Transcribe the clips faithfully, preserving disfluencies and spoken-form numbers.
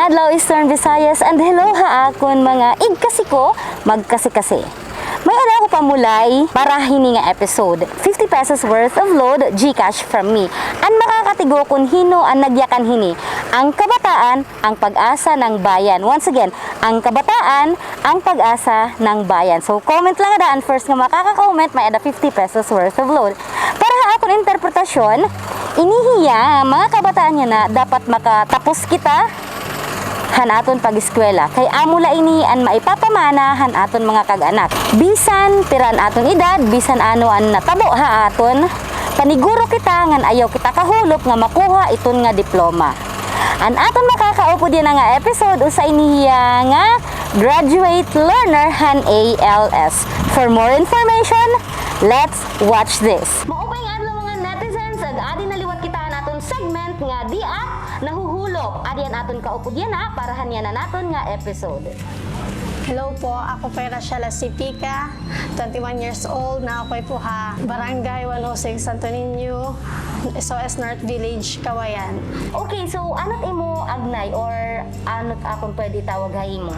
Adlaw Eastern Visayas, and hello ha akon mga igkasi ko, magkasi-kasi. May-ada ako pamulay para hini nga episode, fifty pesos worth of load, GCash from me. An makakatigo kon hin-o an nagyakan hini, ang kabataan, ang pag-asa ng bayan. Once again, ang kabataan, ang pag-asa ng bayan. So, comment la ngada, an first nga makaka-comment, may-ada fifty pesos worth of load. Para ha akon interpretasyon, ini hiya nga mga kabataan yana, dapat makatapos kita han aton pag-eskwela. Kay amo la ini an maipapamana han aton mga kag-anak. Bisan pira an aton edad, bisan ano an natabo ha aton, paniguro kita ngan ayaw kita kahulop nga makuha iton nga diploma. An aton makakaupod yana nga episode, usa ini hiya nga graduate learner han A L S. For more information, let's watch this. Maupay nga adlaw, mga netizens, ag adi na liwat kita han aton segment nga dia nahuhulop. Adi an aton kaupod yana para han yana naton nga episode. Hello po, ako po ay Rachela Sipica, twenty-one years old, naa ako po ha Barangay one oh six Santo Niño, S O S North Village, Cauayan. Okay, so ano it imo agnay or ano it akon pwede itawag ha imo?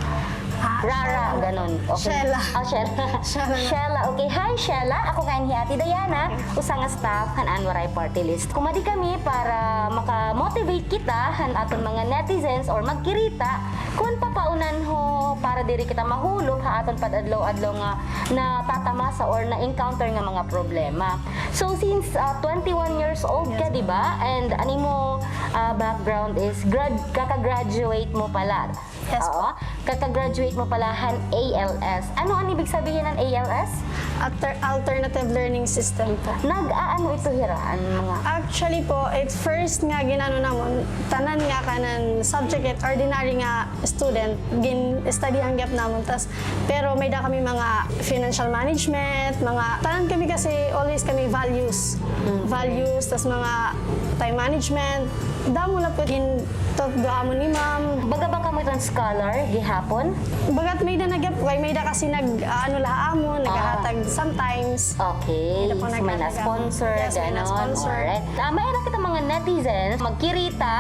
Ah, Rara, Shella. Ganon. Okay. Shella. Ah, Shella. Shella na. Shella. Okay. Hi, Shella. Ako ngayon hi Ate Diana, usa nga staff han An Waray Party List. Kumadi kami para maka-motivate kita han aton mga netizens or magkirita kon papaunan ho para diri kita mahulop ha aton pad-adlaw-adlaw nga natatamasa or na-encounter nga mga problema. So, since, ah, twenty-one years old ka, yes, di ba? And an imo, ah, background is grad-, kaka-graduate mo pala. Yes, oo, po. Kaka-graduate mo pala han A L S. Ano an ibig sabihin han A L S? Alter-, alternative learning system po. Nag-aano ito hira, an mga... Actually po, it first nga ginano namon, tanan nga kanan subject it ordinary nga student, gin-study-han gihap namon. Tas, pero may-ada kami mga financial management, mga, tanan kami kasi always kami values. Mm. Values, tas mga time management. Damo la po gin- Totdo amon ni ma'am. Baga ba kamo iton scholar gihapon? Bagat may-ada na gihap, kay may-ada kasi nag, ah, ano la ha amon, ah, naghahatag sometimes. Okay. May-ada po, so may naghahatag na-sponsor, yes, may ganon. Na-sponsor. Alright. Ah, may-ada kita mga netizens, magkirita,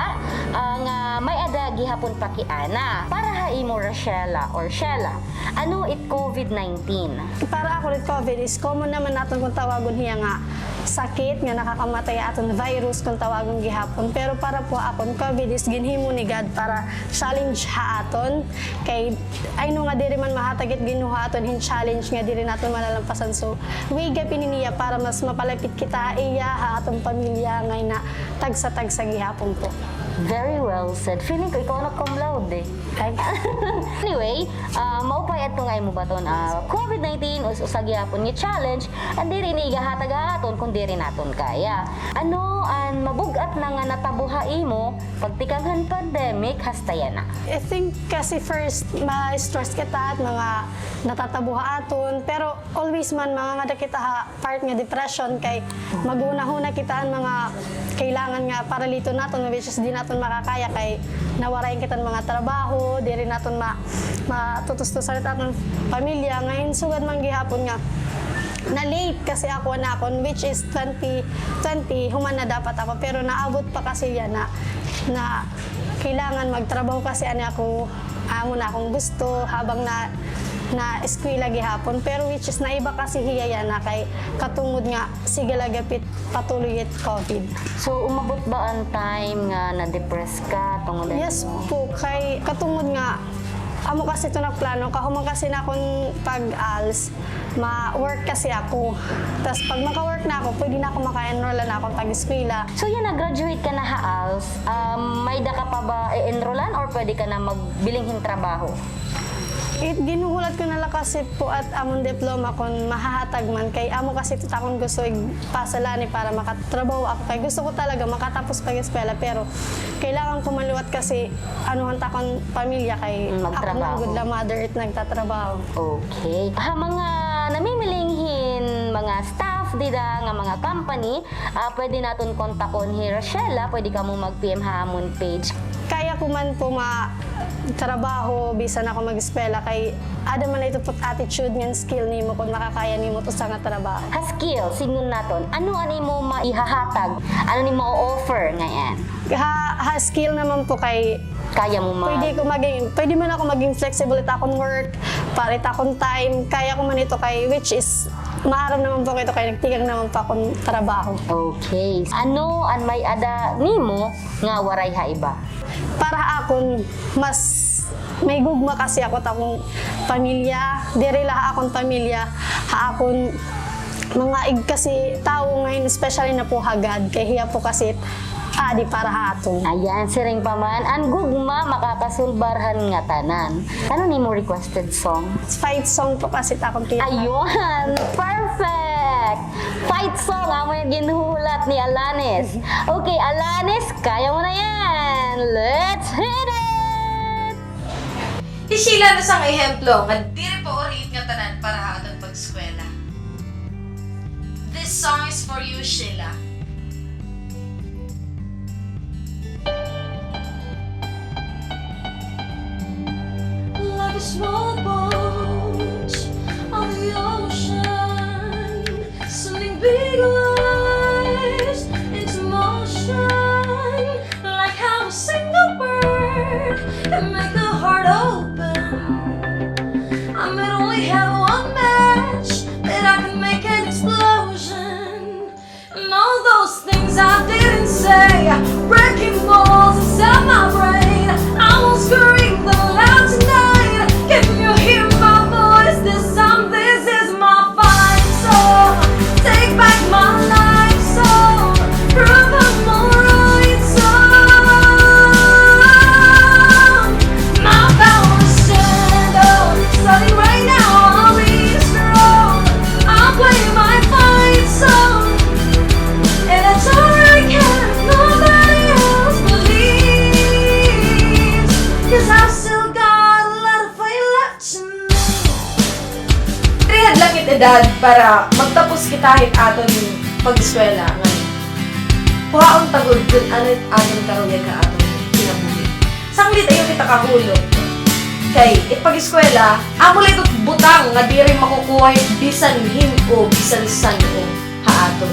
ah, nga may-ada gihapon pakiana. Para ha imo, Rachela or Shella, ano it COVID nineteen? Para ako, it COVID is common naman naton kon tawagon hiya nga sakit nga nakakamatay, aton virus kon tawagon gihapon. Pero para po akon, COVID is ginhimo ni God para challenge ha aton. Kay I know nga diri man mahatag it Ginoo ha aton hin challenge nga diri naton malalampasan. So, way gihap ini niya para mas mapalapit kita ha iya, ha aton pamilya, ngay na tagsa-tagsa gihapon po. Very well said. Feeling ko ikaw an cum laude. Ay. Anyway, ah, maupay adto nga imo baton, ah, COVID nineteen, us-, usa gihapon nga challenge, an diri ini igahatag ha aton kon diri naton kaya. Ano an mabug-at na nga natabo ha imo pagtikang han pandemic hasta yana? I think kasi first, ma-stress kita it mga natatabo ha aton, pero always man mangangada kita ha part nga depression kay maghunahuna kita han mga kailangan nga paraliton naton, which is di naton makakaya kay nawarayan kita han mga trabaho, diri naton ma-, matutustusan it aton pamilya. Ngan sugad man gihapon nga na-late kasi ako an akon, which is twenty twenty, human na dapat ako, pero naabot pa kasi yana na, na kailangan magtrabaho kasi ani ako, amo na akon gusto habang na, na-eskwela gihapon. Pero which is naiba kasi hiya yana kay katungod nga sige la gihap it patuloy it COVID. So, umabot ba an time nga na-depress ka tungod ano? Yes po, kay katungod nga amo kasi ito nagplano, kahuman kasi na akon pag-ALS, ma-work kasi ako. Tas pag maka-work na ako, pwede na ako maka-enroll na akon pag-eskwela. So yana, graduate ka na ha ALS, um, may-ada ka pa ba i-enrollan or pwede ka na magbiling hin trabaho? It, ginhuhulat ko na la kasi po it amon diploma kon mahahatag man, kay amo kasi ito it akon gusto igpasa la ini para makatrabaho ako. Kay gusto ko talaga makatapos pag-eskwela, pero kailangan ko man liwat kasi anuhan it akon pamilya kay ako man gud la mother it nagtatrabaho. Okay. Ha mga namimiling hin mga staff Dida nga mga company, ah, pwede naton kontakon hi Rochella, pwede kamo mag-P M ha amon page. Kaya ko man po matrabaho, bisan ako mag-eskwela, kay ada man ito put attitude ngan skill nimo kon makakaya nimo it usa nga trabaho. Ha skill, sidngon naton, ano an imo maihahatag? Ano an imo offer ngay-an? Ha, ha skill naman po kay kaya mo ma- pwede ko maging, pwede man ako maging flexible it akon work, para it akon time, kaya ko man ito kay, which is, maaram naman po ito kay nagtikang naman po akon trabaho. Okay. Ano an may-ada nimo nga waray ha iba? Para ha akon, mas may gugma kasi ako it akon pamilya, diri la ha akon pamilya, ha akon mga ig kasi tawo ngayon, especially na po ha God, kay hiya po kasi adi para ha aton. Ayan, siring pa man, an gugma makakasulbar han ngatanan. Ano nimo requested song? Fight song po kasi it akon pinaka- Ayun! Perfect! Fight song, amo it ginhuhulat ni Alanis. Okay, Alanis, kaya mo na yan! Let's hit it! Hi Sheila na sangka ehemplo nga diri pa uri it ngatanan para ha aton pag-eskwela. This song is for you, Sheila. Like a small boat on the ocean, sending big waves into motion. Like how a single word can make the heart open. I might only have one match, but I can make an explosion. And all those things I didn't say, breaking walls inside my brain. I won't scream the loud tonight. Can you hear my voice? This song, this is my fight song. Take back my life song. Prove I'm all right song. My power stand up. Starting right now, I'll be strong. I'll play my fight song. And it's all I care if nobody else believes. 'Cause I've still got a lot of fight left to me. Diri hadlak it edad para magtapos kita hit aton pag-eskwela ngan kuhaon ta gud kun ano it aton karuyag ha aton kinabuhi. Sanglit ayaw kita kahulop. Kay it pag-eskwela, amo la ito butang nga diri makukuha hit bisan hin-o, bisan san-o ha aton.